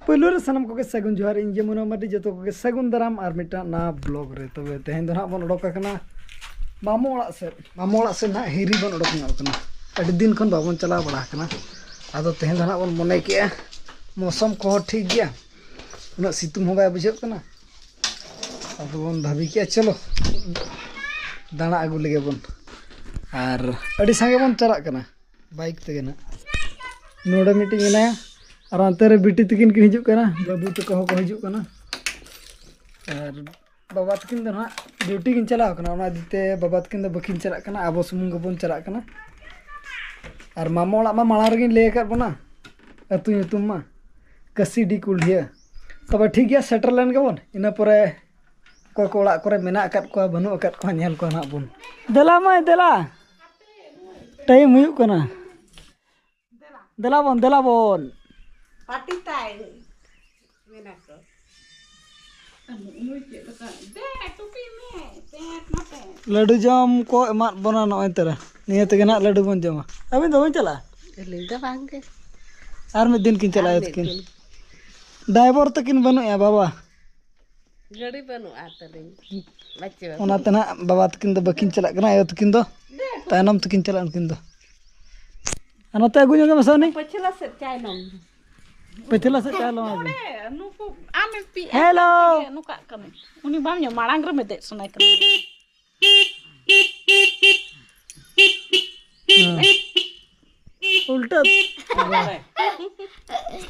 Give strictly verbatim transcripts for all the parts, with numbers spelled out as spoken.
ᱯᱳᱭᱞᱳ ᱨᱮ ᱥᱟᱱᱟᱢ ᱠᱚᱜᱮ ᱥᱟᱹᱜᱩᱱ ᱡᱚᱦᱟᱨ, ᱤᱧ ᱜᱮ ᱢᱚᱱᱳ ᱢᱟᱨᱰᱤ, ᱡᱚᱛᱚ ᱠᱚᱜᱮ ᱥᱟᱹᱜᱩᱱ ᱫᱟᱨᱟᱢ ᱟᱨ ᱢᱤᱫᱴᱟᱝ ᱱᱟᱣᱟ ᱵᱞᱚᱜ ᱨᱮ᱾ ᱛᱚᱵᱮ ᱛᱮᱦᱮᱧ ᱫᱚ ᱱᱟᱦᱟᱜ ᱵᱚᱱ ᱚᱰᱚᱠ ᱟᱠᱟᱱᱟ ᱢᱟᱢᱚ ᱚᱲᱟᱜ ᱥᱮᱫ᱾ ᱢᱟᱢᱚ ᱚᱲᱟᱜ ᱥᱮᱫ ᱱᱟᱦᱟᱜ ᱦᱤᱨᱤ ᱵᱚᱱ ᱚᱰᱚᱠ ᱧᱚᱜ ᱟᱠᱟᱱᱟ᱾ ᱟᱹᱰᱤ ᱫᱤᱱ ᱠᱷᱚᱱ ᱵᱟᱵᱚᱱ ᱪᱟᱞᱟᱣ ᱵᱟᱲᱟ ᱟᱠᱟᱱᱟ᱾ ᱟᱫᱚ ᱛᱮᱦᱮᱧ ᱫᱚ ᱱᱟᱦᱟᱜ ᱵᱚᱱ ᱢᱚᱱᱮ ᱠᱮᱜᱼᱟ, ᱢᱳᱥᱚᱢ ᱠᱚᱦᱚᱸ ᱴᱷᱤᱠ ᱜᱮᱭᱟ, ᱩᱱᱟᱹᱜ ᱥᱤᱛᱩᱝ ᱦᱚᱸ ᱵᱟᱭ ᱵᱩᱡᱷᱟᱹᱜ ᱠᱟᱱᱟ᱾ ᱟᱫᱚ ᱵᱚᱱ ᱵᱷᱟᱵᱤ ᱠᱮᱜᱼᱟ, ᱪᱚᱞᱚ ᱫᱟᱬᱟ ᱟᱹᱜᱩ ᱞᱮᱜᱮ ᱵᱚᱱ᱾ ᱟᱨ ᱟᱹᱰᱤ ᱥᱟᱸᱜᱮ ᱵᱚᱱ ᱪᱟᱞᱟᱜ ᱠᱟᱱᱟ ᱵᱟᱭᱤᱠ ᱛᱮᱜᱮ ᱱᱟᱦᱟᱜ᱾ ᱱᱚᱰᱮ ᱢᱤᱫᱴᱤᱡ ᱢᱮᱱᱟᱭᱟ, ᱟᱨ ᱚᱱᱛᱮ ᱨᱮ ᱵᱤᱴᱤ ᱛᱟᱹᱠᱤᱱ ᱠᱤᱱ ᱦᱤᱡᱩᱜ ᱠᱟᱱᱟ, ᱵᱟᱹᱵᱩ ᱛᱟᱠᱚ ᱦᱚᱸᱠᱚ ᱦᱤᱡᱩᱜ ᱠᱟᱱᱟ᱾ ᱟᱨ ᱵᱟᱵᱟ ᱛᱟᱹᱠᱤᱱ ᱫᱚ ᱱᱟᱦᱟᱜ ᱰᱤᱭᱩᱴᱤ ᱠᱤᱱ ᱪᱟᱞᱟᱣ ᱠᱟᱱᱟ, ᱚᱱᱟ ᱤᱫᱤ ᱛᱮ ᱵᱟᱵᱟ ᱛᱟᱹᱠᱤᱱ ᱫᱚ ᱵᱟᱹᱠᱤᱱ ᱪᱟᱞᱟᱜ ᱠᱟᱱᱟ, ᱟᱵᱚ ᱥᱩᱢᱩᱝ ᱜᱮᱵᱚᱱ ᱪᱟᱞᱟᱜ ᱠᱟᱱᱟ᱾ ᱟᱨ ᱢᱟᱢᱚ ᱚᱲᱟᱜ ᱢᱟ ᱢᱟᱲᱟᱝ ᱨᱮᱜᱤᱧ ᱞᱟᱹᱭ ᱟᱠᱟᱫ ᱵᱚᱱᱟ, ᱟᱹᱛᱩ ᱧᱩᱛᱩᱢ ᱢᱟ ᱠᱟᱹᱥᱤᱰᱤ ᱠᱩᱞᱰᱷᱤᱭᱟᱹ᱾ ᱛᱚᱵᱮ ᱴᱷᱤᱠ ᱜᱮᱭᱟ, ᱥᱮᱴᱮᱨ ᱞᱮᱱ ᱜᱮᱵᱚᱱ᱾ ᱤᱱᱟᱹ ᱯᱚᱨᱮ ᱚᱠᱚᱭ ᱠᱚ ᱚᱲᱟᱜ ᱠᱚᱨᱮ ᱢᱮᱱᱟᱜ ᱟᱠᱟᱫ ᱠᱚᱣᱟ, ᱵᱟᱹᱱᱩᱜ ᱟᱠᱟᱫ ᱠᱚᱣᱟ, ᱧᱮᱞ ᱠᱚᱣᱟ ᱱᱟᱦᱟᱜ ᱵᱚᱱ᱾ ᱫᱮᱞᱟ ᱢᱟᱹᱭ, ᱫᱮᱞᱟ, ᱴᱟᱭᱤᱢ ᱦᱩᱭᱩᱜ ᱠᱟᱱᱟ᱾ ᱫᱮᱞᱟ ᱵᱚᱱ, ᱫᱮᱞᱟ ᱵᱚᱱ᱾ ᱯᱟᱴᱤ ᱛᱟᱭ ᱢᱮᱱᱟ ᱠᱚ᱾ ᱱᱩᱭ ᱪᱮᱫ ᱞᱮᱠᱟ? ᱫᱮ, ᱴᱩᱯᱤ ᱢᱮ, ᱯᱮᱱᱴ ᱢᱟ ᱯᱮᱱᱴ᱾ ᱞᱟᱹᱰᱩ ᱡᱚᱢ ᱠᱚ ᱮᱢᱟᱫ ᱵᱚᱱᱟ ᱱᱚᱜᱼᱚᱭ ᱛᱚᱨᱟ᱾ ᱱᱤᱭᱟᱹ ᱛᱮᱜᱮ ᱱᱟᱦᱟᱜ ᱞᱟᱹᱰᱩ ᱵᱚᱱ ᱡᱚᱢᱟ᱾ ᱟᱹᱵᱤᱱ ᱫᱚ ᱵᱟᱹᱵᱤᱱ ᱪᱟᱞᱟᱜᱼᱟ? ᱟᱹᱞᱤᱧ ᱫᱚ ᱵᱟᱝ ᱜᱮ᱾ ᱟᱨ ᱢᱤᱫ ᱫᱤᱱ ᱠᱤᱱ ᱪᱟᱞᱟᱜᱼᱟ ᱟᱨ ᱢᱤᱫ ᱛᱟᱹᱠᱤᱱ᱾ ᱫᱤᱱ᱾ ᱰᱟᱭᱵᱚᱨ ᱛᱟᱹᱠᱤᱱ ᱵᱟᱹᱱᱩᱜᱼᱟ ᱵᱟᱵᱟ᱾ ᱜᱟᱹᱰᱤ ᱵᱟᱹᱱᱩᱜᱼᱟ ᱛᱟᱹᱞᱤᱧ᱾ ᱵᱟᱪᱩᱜᱼᱟ᱾ ᱚᱱᱟᱛᱮ ᱱᱟᱦᱟᱜ ᱵᱟᱵᱟ ᱛᱟᱹᱠᱤᱱ ᱫᱚ ᱵᱟᱹᱠᱤᱱ ᱪᱟᱞᱟᱜ ᱠᱟᱱᱟ, ᱟᱭᱳ ᱛᱟᱹᱠᱤᱱ ᱫᱚ ᱛᱟᱭᱱᱚᱢ ᱛᱮᱠᱤᱱ ᱪᱟᱞᱟᱜᱼᱟ ᱩᱱᱠᱤᱱ ᱫᱚ᱾ ᱟᱨ ᱱᱚᱛᱮ ᱟᱹᱜᱩ ᱧᱚᱜ ᱢᱮᱥᱮ ᱩᱱᱤ᱾ ᱯᱟᱹᱪᱷᱞᱟᱹ ᱥᱮᱫ ᱪᱟᱭᱱᱚᱢ᱾ ᱯᱟᱹᱪᱷᱞᱟᱹ ᱥᱮᱫ ᱪᱟᱭᱱᱚᱢ ᱟᱹᱵᱤᱱ᱾ ᱱᱚᱰᱮ ᱱᱩᱠᱩ ᱟᱢᱮ ᱯᱤ ᱦᱮᱞᱳ᱾ ᱱᱚᱝᱠᱟᱜ ᱠᱟᱱᱟᱭ᱾ ᱩᱱᱤ ᱵᱟᱢ ᱧᱮᱞ, ᱢᱟᱲᱟᱝ ᱨᱮ ᱢᱮᱫᱮᱡ ᱥᱟᱱᱟᱭ ᱠᱟᱱᱟ᱾ ᱦᱮᱸ᱾ ᱩᱞᱴᱟᱹ᱾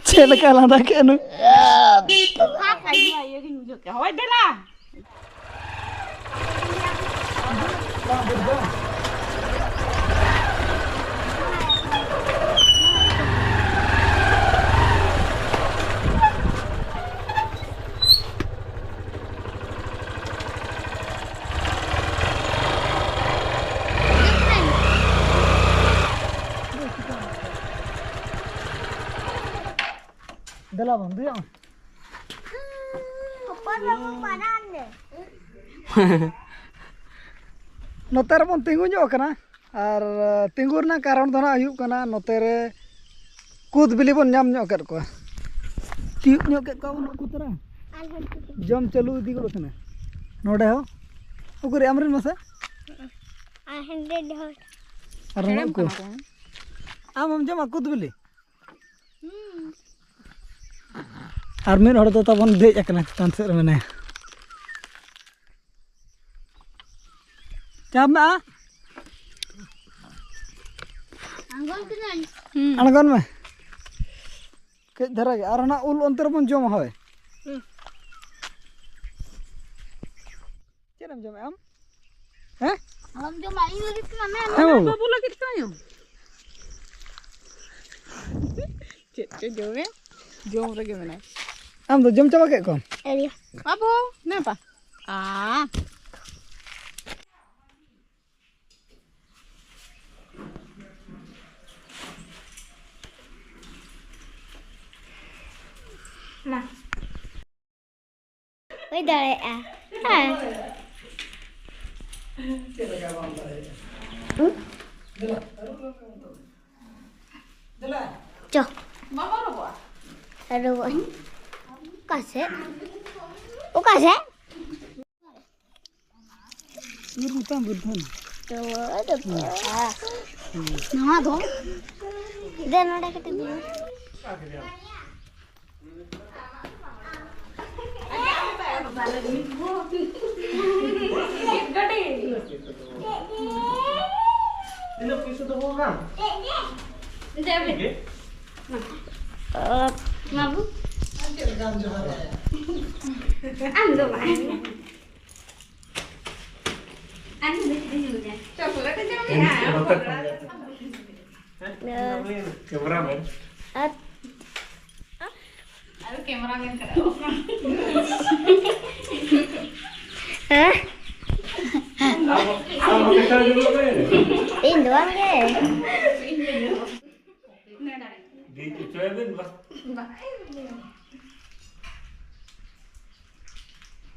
ᱪᱮᱫ ᱞᱮᱠᱟ ᱞᱟᱸᱫᱟ ᱠᱮᱫ ᱱᱩᱭ? ᱦᱳᱭ, ᱫᱮᱞᱟ᱾ ᱫᱮᱞᱟ ᱵᱚᱱ ᱫᱩᱭᱟ᱾ ᱦᱚᱯᱚᱱ ᱵᱟᱹᱵᱩ ᱯᱟᱲᱦᱟᱜ ᱢᱮ᱾ ᱱᱚᱛᱮ ᱨᱮᱵᱚᱱ ᱛᱤᱸᱜᱩ ᱧᱚᱜ ᱟᱠᱟᱱᱟ, ᱟᱨ ᱛᱤᱸᱜᱩ ᱨᱮᱱᱟᱜ ᱠᱟᱨᱚᱱ ᱫᱚ ᱱᱟᱜ ᱦᱩᱭᱩᱜ ᱠᱟᱱᱟ, ᱱᱚᱛᱮ ᱨᱮ ᱠᱩᱫ ᱵᱤᱞᱤ ᱵᱚᱱ ᱧᱟᱢ ᱧᱚᱜ ᱠᱮᱫ ᱠᱚᱣᱟ᱾ ᱛᱤᱭᱳᱜ ᱧᱚᱜ ᱠᱮᱫ ᱠᱚᱣᱟ ᱵᱚᱱ ᱩᱱᱠᱩ ᱛᱚᱨᱟ᱾ ᱟᱨ ᱦᱟᱱᱛᱮ ᱫᱚ ᱡᱚᱢ ᱪᱟᱹᱞᱩ ᱤᱫᱤ ᱜᱚᱫ ᱠᱟᱱᱟ᱾ ᱱᱚᱰᱮ ᱦᱚᱸ᱾ ᱩᱠᱩᱨ ᱟᱢᱨᱮᱱ ᱢᱟᱥᱮ? ᱟᱨ ᱦᱟᱱᱛᱮ ᱫᱚ ᱟᱨ ᱦᱮᱲᱮᱢ ᱱᱩᱠᱩ? ᱠᱟᱱᱟ ᱠᱚ᱾ ᱟᱢ ᱦᱚᱢ ᱡᱚᱢᱟ ᱠᱩᱫ ᱵᱤᱞᱤ? ᱦᱩᱸ᱾ ᱟᱨ ᱢᱤᱫ ᱦᱚᱲ ᱫᱚ ᱛᱟᱵᱚᱱ ᱫᱮᱡ ᱟᱠᱟᱱᱟ ᱪᱮᱛᱟᱱ ᱥᱮᱫ ᱨᱮ ᱢᱮᱱᱟᱭᱟ᱾ ᱪᱟᱯ ᱢᱮ, ᱟ? ᱟᱬᱜᱚᱱ ᱠᱟᱹᱱᱟᱹᱧ᱾ ᱦᱩᱸ᱾ ᱟᱬᱜᱚᱱ ᱢᱮ᱾ ᱠᱟᱹᱡ ᱫᱷᱟᱨᱟ ᱜᱮ᱾ ᱟᱨ ᱚᱱᱟ ᱩᱞ ᱚᱱᱛᱮ ᱨᱮᱵᱚᱱ ᱡᱚᱢᱟ, ᱦᱳᱭ᱾ ᱦᱩᱸ᱾ ᱪᱮᱫ ᱮᱢ ᱡᱚᱢᱮᱫ ᱟᱢ? ᱦᱮᱸ? ᱟᱞᱚᱢ ᱡᱚᱢᱟ, ᱤᱧ ᱞᱟᱹᱜᱤᱫ ᱠᱟᱱᱟ, ᱢᱮ, ᱢᱮ᱾ ᱦᱮᱸ, ᱵᱟᱹᱵᱩ᱾ ᱵᱟᱹᱵᱩ ᱞᱟᱹᱜᱤᱫ ᱠᱟᱱᱟ᱾ ᱪᱮᱫ ᱪᱚ ᱡᱚᱢᱮ, ᱡᱚᱢ ᱨᱮᱜᱮ ᱢᱮᱱᱟᱭ᱾ ᱟᱢ ᱫᱚ ᱡᱚᱢ ᱪᱟᱵᱟ ᱠᱮᱫ ᱠᱚᱣᱟᱢ? ᱟᱹᱣᱨᱤ᱾ ᱵᱟᱹᱵᱩ, ᱱᱮ ᱯᱟ᱾ ᱟ᱾ ᱢᱟ᱾ ᱦᱩᱭ ᱫᱟᱲᱮᱭᱟᱜᱼᱟ᱾ ᱦᱮᱸ᱾ ᱪᱚ᱾ ᱟᱨᱚ ᱚᱠᱟ ᱥᱮᱫ? ᱚᱠᱟ ᱥᱮᱫ? ᱧᱩᱨ ᱢᱮᱛᱟᱢ ᱵᱩᱨᱫᱷᱚᱱ᱾ ᱛᱚ, ᱟᱫᱚ ᱱᱚᱣᱟ ᱫᱚ? ᱫᱮ ᱱᱚᱰᱮ ᱠᱟᱹᱴᱤᱡ ᱫᱩᱲᱩᱵ᱾ ᱛᱤᱱᱟᱹᱜ ᱯᱩᱭᱥᱟᱹ ᱫᱚᱦᱚ ᱟᱠᱟᱱ? ᱫᱮ, ᱢᱟᱵᱩ᱾ ᱟᱢ ᱫᱚ ᱵᱟᱝ᱾ ᱟᱨ ᱱᱩᱭ ᱫᱚ ᱪᱮᱫ ᱮ ᱧᱩᱭᱟ? ᱪᱚᱠᱞᱮᱴ ᱮ ᱡᱚᱢᱮᱜᱼᱟ᱾ ᱱᱚᱛᱮ ᱠᱷᱚᱱ ᱜᱮ᱾ ᱦᱮᱸ? ᱠᱮᱢᱨᱟᱢᱮᱱ᱾ ᱟᱨ ᱟᱫᱚ ᱠᱮᱢᱨᱟᱢᱮᱱ ᱠᱟᱱᱟ᱾ ᱦᱮᱸ? ᱟᱢ, ᱟᱢ ᱦᱚᱸ ᱠᱮᱢᱨᱟ ᱧᱮᱞᱚᱜ ᱢᱮ᱾ ᱤᱧ ᱫᱚ ᱵᱟᱝ ᱜᱮ᱾ ᱤᱧ ᱫᱚ ᱧᱮᱞᱚᱜ᱾ ᱱᱮᱰᱟ᱾ ᱰᱤᱡ ᱦᱚᱪᱚᱭᱟᱵᱤᱱ ᱵᱟ᱾ ᱵᱟᱭ ᱦᱩᱭᱩᱜᱼᱟ᱾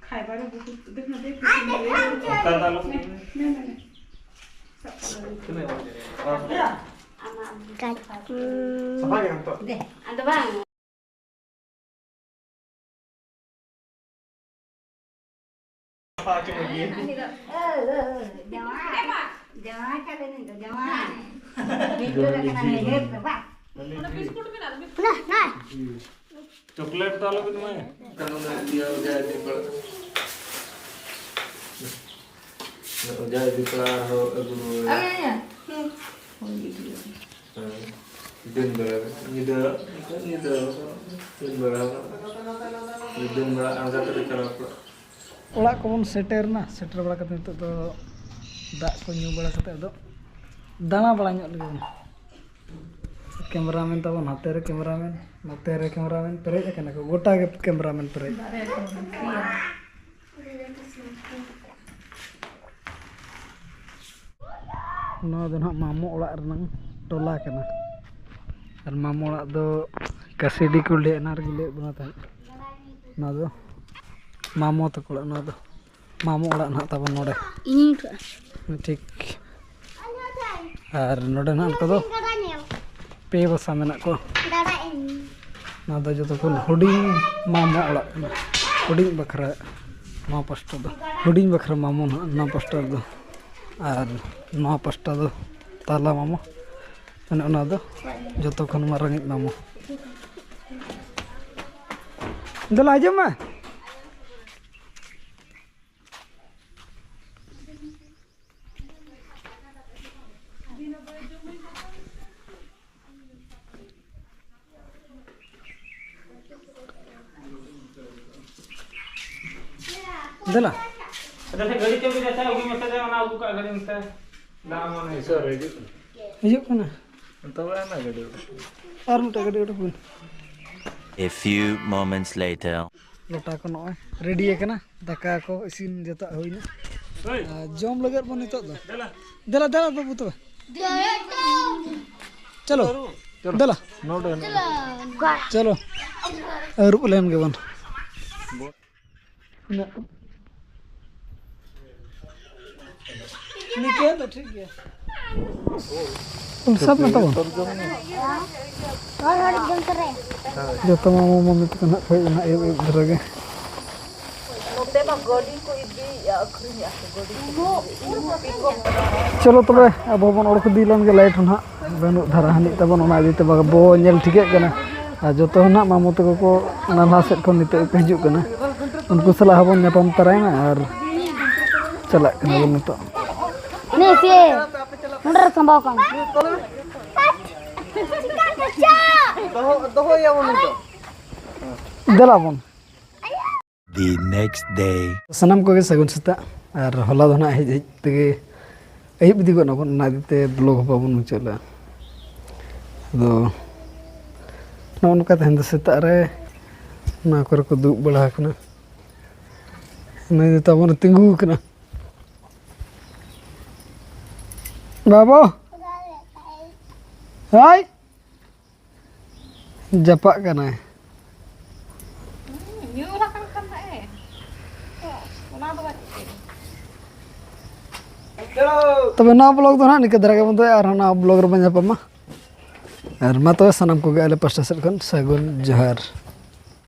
ᱠᱷᱟᱭᱵᱟᱨ ᱨᱮ ᱵᱚᱦᱩᱛ, ᱫᱮᱠᱷ ᱱᱟ, ᱫᱮᱠᱷ ᱱᱟ, ᱫᱮᱠᱷ ᱱᱟ᱾ ᱚᱠᱟ ᱫᱟᱞᱚᱵ? ᱱᱮ, ᱱᱮ, ᱱᱮ᱾ ᱥᱟᱵ ᱠᱟᱜ ᱢᱮ᱾ ᱛᱤᱱᱟᱹᱜ ᱮᱢ ᱚᱡᱽ ᱫᱟᱲᱮᱭᱟᱜᱼᱟ? ᱟᱢᱟᱜ ᱜᱟᱡ-, ᱥᱟᱯᱷᱟ ᱜᱮ ᱦᱟᱱᱛᱮ᱾ ᱫᱮ, ᱟᱫᱚ ᱵᱟᱝ᱾ ᱩᱱᱤ ᱫᱚ, ᱡᱟᱶᱟᱭ, ᱡᱟᱶᱟᱭ ᱠᱟᱱᱟᱭ ᱱᱩᱭ ᱫᱚ, ᱡᱟᱶᱟᱭ᱾ ᱢᱤᱫ ᱫᱚ ᱠᱟᱱᱟ ᱱᱤᱦᱟᱹᱛ ᱫᱚ ᱵᱟᱝ᱾ ᱚᱱᱟ ᱵᱤᱥᱠᱩᱴ ᱢᱮᱱᱟᱜᱼᱟ, ᱵᱤᱥᱠᱩᱴ᱾ ᱱᱟ, ᱱᱟ᱾ ᱪᱚᱠᱞᱮᱴ ᱫᱚ ᱟᱞᱚᱵᱤᱱ ᱮᱢᱟᱭᱟ᱾ ᱠᱟᱨᱚᱱ ᱤᱭᱟᱹ ᱡᱟᱭ ᱫᱤᱯᱟᱲᱟ᱾ ᱡᱟᱭ ᱫᱤᱯᱟᱲᱟ ᱟᱨᱦᱚᱸ ᱟᱹᱜᱩ ᱨᱩᱣᱟᱹᱲᱟ᱾ ᱟᱭᱟ, ᱟᱭᱟ᱾ ᱦᱩᱸ᱾ ᱦᱳᱭ, ᱤᱫᱤᱭᱟ᱾ ᱦᱮᱸ᱾ ᱫᱤᱱ ᱵᱮᱲᱟ ᱨᱮ, ᱧᱤᱫᱟᱹ, ᱧᱤᱫᱟᱹ, ᱫᱤᱱ ᱵᱮᱲᱟ, ᱫᱤᱱ ᱵᱮᱲᱟ ᱟᱬᱜᱟᱛ ᱨᱮ ᱪᱟᱞᱟᱣ ᱠᱚᱜ᱾ ᱚᱲᱟᱜ ᱠᱚᱵᱚᱱ ᱥᱮᱴᱮᱨ ᱮᱱᱟ᱾ ᱥᱮᱴᱮᱨ ᱵᱟᱲᱟ ᱠᱟᱛᱮ ᱱᱤᱛᱚᱜ ᱫᱚ ᱫᱟᱜ ᱠᱚ ᱧᱩ ᱵᱟᱲᱟ ᱠᱟᱛᱮ ᱟᱫᱚ ᱫᱟᱬᱟ ᱵᱟᱲᱟ ᱧᱚᱜ ᱞᱮᱜᱮ ᱵᱚᱱ᱾ ᱠᱮᱢᱮᱨᱟᱢᱮᱱ ᱛᱟᱵᱚᱱ, ᱦᱟᱛᱮ ᱨᱮ ᱠᱮᱢᱮᱨᱟᱢᱮᱱ, ᱱᱚᱛᱮ ᱨᱮ ᱠᱮᱢᱮᱨᱟᱢᱮᱱ, ᱯᱮᱨᱮᱡ ᱟᱠᱟᱱᱟ ᱠᱚ, ᱜᱚᱴᱟ ᱜᱮ ᱠᱮᱢᱮᱨᱟᱢᱮᱱ ᱯᱮᱨᱮᱡ᱾ ᱱᱚᱣᱟ ᱫᱚ ᱱᱟᱦᱟᱜ ᱢᱟᱢᱚ ᱚᱲᱟᱜ ᱨᱮᱱᱟᱝ ᱴᱚᱞᱟ ᱠᱟᱱᱟ᱾ ᱟᱨ ᱢᱟᱢᱚ ᱚᱲᱟᱜ ᱫᱚ ᱠᱟᱥᱤᱰᱤ ᱠᱚ ᱞᱟᱹᱭᱟ, ᱚᱱᱟ ᱨᱮᱜᱮ ᱞᱟᱹᱭᱮᱫ ᱵᱚᱱᱟ ᱛᱟᱦᱮᱸᱫ᱾ ᱱᱚᱣᱟ ᱫᱚ ᱢᱟᱢᱚ ᱛᱟᱠᱚ ᱚᱲᱟᱜ, ᱱᱚᱣᱟ ᱫᱚ ᱢᱟᱢᱚ ᱚᱲᱟᱜ ᱱᱟᱦᱟᱜ ᱛᱟᱵᱚᱱ ᱱᱚᱰᱮ᱾ ᱤᱧᱤᱧ ᱩᱴᱷᱟᱹᱜᱼᱟ᱾ ᱴᱷᱤᱠ᱾ ᱟᱨ ᱱᱚᱰᱮ ᱱᱟᱦᱟᱜ ᱩᱱᱠᱩ ᱫᱚ ᱯᱮ ᱵᱟᱥᱟ ᱢᱮᱱᱟᱜ ᱠᱚᱣᱟ᱾ ᱱᱚᱣᱟ ᱫᱚ ᱡᱚᱛᱚ ᱠᱷᱚᱱ ᱦᱩᱰᱤᱧ ᱢᱟᱢᱚ ᱚᱲᱟᱜ ᱠᱟᱱᱟ, ᱦᱩᱰᱤᱧ ᱵᱟᱠᱷᱨᱟ᱾ ᱱᱚᱣᱟ ᱯᱟᱥᱴᱟ ᱫᱚ ᱦᱩᱰᱤᱧ ᱵᱟᱠᱷᱨᱟ ᱢᱟᱢᱚ ᱱᱟᱦᱟᱜ, ᱱᱚᱣᱟ ᱯᱟᱥᱴᱟ ᱨᱮᱫᱚ᱾ ᱟᱨ ᱱᱚᱣᱟ ᱯᱟᱥᱴᱟ ᱫᱚ ᱛᱟᱞᱟ ᱢᱟᱢᱚ, ᱢᱟᱱᱮ ᱚᱱᱟ ᱫᱚ ᱡᱚᱛᱚ ᱠᱷᱚᱱ ᱢᱟᱨᱟᱝᱤᱡ ᱢᱟᱢᱚ᱾ ᱫᱮᱞᱟ ᱦᱤᱡᱩᱜ ᱢᱮ᱾ ᱫᱮᱞᱟ᱾ ᱟᱪᱪᱷᱟ, ᱥᱮ ᱜᱟᱹᱰᱤ ᱪᱟᱹᱵᱤ ᱨᱮ ᱥᱮ ᱟᱹᱜᱩᱭ ᱢᱮᱥᱮ, ᱚᱱᱟ ᱟᱹᱜᱩ ᱠᱟᱜ ᱜᱟᱹᱰᱤ ᱢᱮᱥᱮ᱾ ᱫᱟᱜ ᱢᱟᱱᱮ ᱥᱟᱨ ᱦᱤᱡᱩᱜ ᱠᱟᱱᱟ᱾ ᱦᱤᱡᱩᱜ ᱠᱟᱱᱟ᱾ ᱛᱚᱵᱮ ᱚᱱᱟ ᱜᱟᱹᱰᱤ ᱩᱰᱩᱠ᱾ ᱟᱨ ᱢᱤᱫᱴᱟᱝ ᱜᱟᱹᱰᱤ ᱩᱰᱩᱠ ᱵᱤᱱ᱾ A few moments later. ᱞᱚᱴᱟ ᱠᱚ ᱱᱚᱜᱼᱚᱭ ᱨᱮᱰᱤ ᱟᱠᱟᱱᱟ, ᱫᱟᱠᱟ ᱠᱚ ᱤᱥᱤᱱ ᱡᱚᱛᱚ ᱦᱩᱭᱱᱟ᱾ ᱦᱳᱭ᱾ ᱟᱨ ᱡᱚᱢ ᱞᱟᱹᱜᱤᱫ ᱵᱚᱱ ᱱᱤᱛᱚᱜ ᱫᱚ᱾ ᱫᱮᱞᱟ᱾ ᱫᱮᱞᱟ, ᱫᱮᱞᱟ ᱵᱟᱹᱵᱩ ᱛᱚᱵᱮ᱾ ᱪᱚᱞᱚ᱾ ᱪᱚᱞᱚ᱾ ᱫᱮᱞᱟ᱾ ᱱᱚᱰᱮ, ᱱᱚᱰᱮ᱾ ᱪᱚᱞᱚ᱾ ᱟᱹᱨᱩᱵ ᱞᱮᱱ ᱜᱮᱵᱚᱱ᱾ ᱱᱤᱝᱠᱟᱹ ᱫᱚ ᱴᱷᱤᱠ ᱜᱮᱭᱟ᱾ ᱥᱟᱵ ᱢᱮ ᱛᱟᱵᱚᱱ᱾ ᱡᱚᱛᱚ ᱢᱟᱢᱟ ᱢᱟᱢᱤ ᱛᱟᱠᱚ ᱱᱟᱦᱟᱜ ᱠᱚ ᱦᱮᱡ ᱮᱱᱟ ᱟᱹᱭᱩᱵ ᱟᱹᱭᱩᱵ ᱫᱷᱟᱨᱟ ᱜᱮ᱾ ᱜᱟᱹᱰᱤ ᱠᱚ ᱤᱫᱤᱭᱮᱫᱼᱟ, ᱟᱹᱠᱷᱨᱤᱧᱮᱫᱼᱟ ᱠᱚ ᱜᱟᱹᱰᱤ ᱠᱚ᱾ ᱪᱚᱞᱚ ᱛᱚᱵᱮ, ᱟᱵᱚ ᱵᱚᱱ ᱚᱰᱚᱠ ᱤᱫᱤ ᱞᱮᱱ ᱜᱮ, ᱞᱟᱭᱤᱴ ᱦᱚᱸ ᱱᱟᱦᱟᱜ ᱵᱟᱹᱱᱩᱜ ᱫᱷᱟᱨᱟ ᱟᱹᱱᱤᱡ ᱛᱟᱵᱚᱱ, ᱚᱱᱟ ᱤᱫᱤ ᱛᱮ ᱵᱟᱵᱚ ᱧᱮᱞ ᱴᱷᱤᱠᱟᱹᱜ ᱠᱟᱱᱟ᱾ ᱟᱨ ᱡᱚᱛᱚ ᱦᱚᱸ ᱱᱟᱦᱟᱜ ᱢᱟᱢᱚ ᱛᱟᱠᱚ ᱠᱚ ᱱᱟᱞᱦᱟ ᱥᱮᱫ ᱠᱷᱚᱱ ᱱᱤᱛᱚᱜ ᱜᱮᱠᱚ ᱦᱤᱡᱩᱜ ᱠᱟᱱᱟ᱾ ᱩᱱᱠᱩ ᱥᱟᱞᱟᱜ ᱦᱚᱸᱵᱚᱱ ᱧᱟᱯᱟᱢ ᱛᱟᱨᱟᱭᱮᱱᱟ ᱟᱨ ᱪᱟᱞᱟᱜ ᱠᱟᱱᱟ ᱵᱚᱱ ᱱᱤᱛᱚᱜ᱾ ᱩᱱᱤ ᱥᱮ ᱱᱚᱰᱮ ᱨᱮ ᱥᱟᱢᱵᱟᱣ ᱠᱟᱱᱟ᱾ ᱫᱚᱦᱚ, ᱫᱚᱦᱚᱭᱟᱵᱚᱱ ᱱᱤᱛᱚᱜ᱾ ᱫᱮᱞᱟ ᱵᱚᱱ᱾ The next day. ᱥᱟᱱᱟᱢ ᱠᱚᱜᱮ ᱥᱟᱹᱜᱩᱱ ᱥᱮᱛᱟᱜ᱾ ᱟᱨ ᱦᱚᱞᱟ ᱫᱚ ᱱᱟᱦᱟᱜ ᱦᱮᱡ ᱦᱮᱡ ᱛᱮᱜᱮ ᱟᱹᱭᱩᱵ ᱤᱫᱤ ᱜᱚᱫ ᱱᱟᱵᱚᱱ, ᱚᱱᱟ ᱤᱫᱤ ᱛᱮ ᱵᱞᱚᱜ ᱦᱚᱸ ᱵᱟᱵᱚᱱ ᱢᱩᱪᱟᱹᱫ ᱞᱮᱫᱼᱟ᱾ ᱟᱫᱚ ᱱᱚᱜᱼᱚ ᱱᱚᱝᱠᱟ ᱛᱮᱦᱮᱧ ᱫᱚ ᱥᱮᱛᱟᱜ ᱨᱮ ᱱᱚᱣᱟ ᱠᱚᱨᱮ ᱠᱚ ᱫᱩᱲᱩᱵ ᱵᱟᱲᱟ ᱟᱠᱟᱱᱟ᱾ ᱱᱩᱭ ᱫᱚ ᱛᱟᱵᱚᱱ ᱛᱤᱸᱜᱩ ᱟᱠᱟᱱᱟ᱾ ᱵᱟᱵᱚ! ᱦᱳᱭ! ᱡᱟᱯᱟᱜ ᱠᱟᱱᱟᱭ᱾ ᱦᱩᱸ, ᱧᱩᱨ ᱟᱠᱟᱱ ᱠᱷᱟᱱ ᱱᱟᱜ ᱮ᱾ ᱚᱱᱟ ᱫᱚ ᱵᱟᱹᱪᱩᱜ ᱠᱟᱫᱟ᱾ ᱛᱚᱵᱮ ᱱᱚᱣᱟ ᱵᱞᱚᱜ ᱫᱚ ᱱᱟᱦᱟᱜ ᱱᱤᱝᱠᱟᱹ ᱫᱷᱟᱨᱟ ᱜᱮᱵᱚᱱ ᱫᱚᱦᱚᱭᱟ, ᱟᱨᱦᱚᱸ ᱱᱚᱣᱟ ᱵᱞᱚᱜ ᱨᱮᱵᱚᱱ ᱧᱟᱯᱟᱢᱟ᱾ ᱟᱨ ᱢᱟ ᱛᱚᱵᱮ ᱥᱟᱱᱟᱢ ᱠᱚᱜᱮ ᱟᱞᱮ ᱯᱟᱥᱴᱟ ᱥᱮᱫ ᱠᱷᱚᱱ ᱥᱟᱹᱜᱩᱱ ᱡᱚᱦᱟᱨ᱾